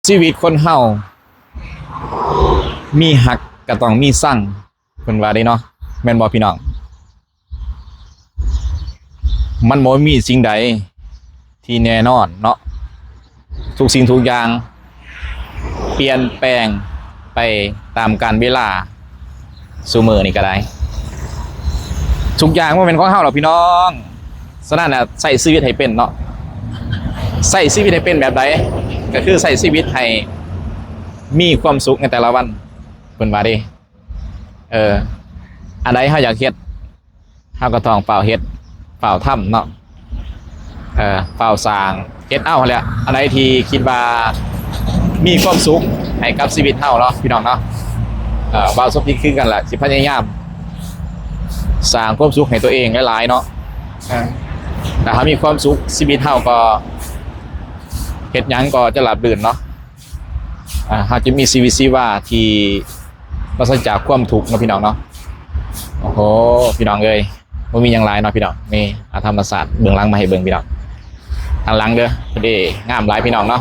ຊີວິດຄົນເຮົາມີຮັກກໍຕ້ອງມີຊັງ ເພິ່ນວ່າເດ້ເນາະ ແມ່ນບໍ່ພີ່ນ້ອງ? ມັນບໍ່ມີສິ່ງໃດທີ່ແນ່ນອນເນາະ ທຸກສິ່ງທຸກຢ່າງປ່ຽນແປງໄປຕາມການເວລາ ຊຸມື້ນີ້ກໍໄດ້ ທຸກຢ່າງບໍ່ແມ່ນຂອງເຮົາດອກພີ່ນ້ອງ. ສະນັ້ນນະ ໃຊ້ຊີວິດໃຫ້ເປັນເນາະ ໃຊ້ຊີວິດໃຫ້ເປັນແບບໃດ? ກໍຄືໃຊ້ຊີວິດໃຫ້ມີຄວາມສຸກໃນແຕ່ລະວັນ ເພິ່ນວ່າເດ້. ເອີ ອັນໃດເຮົາຢາກເຮັດ ເຮົາກໍຕ້ອງຟ້າວເຮັດ ຟ້າວທຳເນາະ ເອີ ຟ້າວສ້າງ ເຮັດເອົາຫັ້ນແຫຼະ ອັນໃດທີ່ຄິດວ່າມີຄວາມສຸກໃຫ້ກັບຊີວິດເຮົາເນາະ ພີ່ນ້ອງເນາະ. ເອີ ບ່າວສົມຈິດຄືກັນລະ ຊິພະຍາຍາມສ້າງຄວາມສຸກໃຫ້ຕົວເອງຫຼາຍໆເນາະ. ເອີ ຖ້າເຮົາມີຄວາມສຸກ ຊີວິດເຮົາກໍເຮັດຫຍັງກໍຈະລາບລື່ນເນາະ. ອ່າ ເຮົາຈະມີຊີວິດຊີວາທີ່ປາສະຈາກຄວາມທຸກເນາະ ພີ່ນ້ອງເນາະ. ໂອ້ໂຫ ພີ່ນ້ອງເອີຍ ບໍ່ມີຫຍັງຫຼາຍເນາະ ພີ່ນ້ອງ. ນີ້ ອາ ທຳມະຊາດເບື້ອງຫຼັງມາໃຫ້ເບິ່ງ ພີ່ນ້ອງ ທາງຫຼັງເດີ ເດ້ ງາມຫຼາຍ ພີ່ນ້ອງເນາະ.